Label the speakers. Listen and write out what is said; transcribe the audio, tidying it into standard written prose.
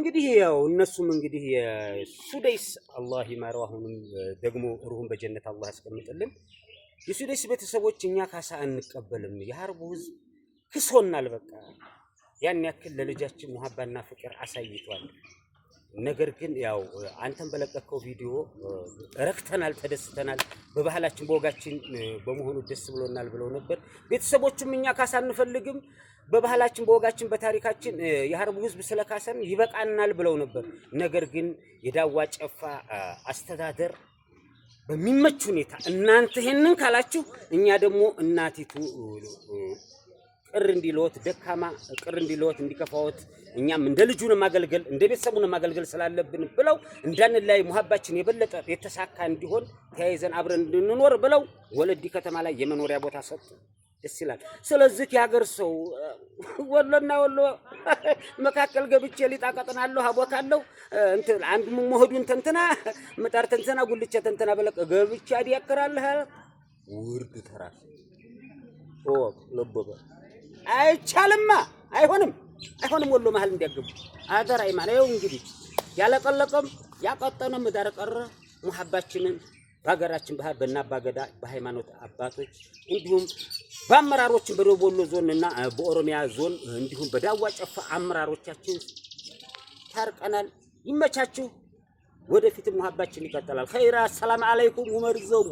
Speaker 1: እንግዲህ ያው እነሱም እንግዲህ የሱደይስ አላህ ይማረው፣ አሁንም ደግሞ ሩሁን በጀነት አላህ ያስቀምጥልን። የሱደይስ ቤተሰቦች እኛ ካሳ አንቀበልም፣ የሀርቡ ህዝብ ክሶናል። በቃ ያን ያክል ለልጃችን ሙሀባና ፍቅር አሳይቷል። ነገር ግን ያው አንተን በለቀከው ቪዲዮ ረክተናል፣ ተደስተናል፣ በባህላችን በወጋችን በመሆኑ ደስ ብሎናል ብለው ነበር። ቤተሰቦቹም እኛ ካሳ አንፈልግም፣ በባህላችን በወጋችን በታሪካችን የሀርቡ ህዝብ ስለካሰን ይበቃናል ብለው ነበር። ነገር ግን የዳዋ ጨፋ አስተዳደር በሚመች ሁኔታ እናንተ ይሄንን ካላችሁ እኛ ደግሞ እናቲቱ ቅር እንዲለወት ደካማ ቅር እንዲለወት እንዲከፋወት እኛም እንደ ልጁን ማገልገል እንደ ቤተሰቡን ማገልገል ስላለብን ብለው እንዳንለያይ ሙሀባችን የበለጠ የተሳካ እንዲሆን ተያይዘን አብረን እንድንኖር ብለው ወለዲ ከተማ ላይ የመኖሪያ ቦታ ሰጡ። ደስ ይላል። ስለዚህ የሀገር ሰው ወሎና ወሎ መካከል ገብቼ ሊጣ ቀጥናለሁ፣ አቦካለሁ፣ እንትን አንድ መሆዱን ተንትና ምጣር ተንትና ጉልቻ ተንትና በለቀ ገብቼ አዲያከራለህ ውርድ ተራስ ወቅ ለበበ አይቻልማ፣ አይሆንም፣ አይሆንም። ወሎ መሀል እንዲያገቡ አደራ ይማን። ይኸው እንግዲህ ያለቀለቀም ያቀጠነም ዳር ቀረ። ሙሀባችንን በሀገራችን ባህል በእነ አባገዳ በሃይማኖት አባቶች እንዲሁም በአመራሮችን በደቡብ ወሎ ዞን እና በኦሮሚያ ዞን እንዲሁም በዳዋ ጨፋ አመራሮቻችን ታርቀናል። ይመቻችሁ። ወደፊትም ሙሀባችን ይቀጥላል። ኸይራ። አሰላም አለይኩም። ኡመር ዘሙ።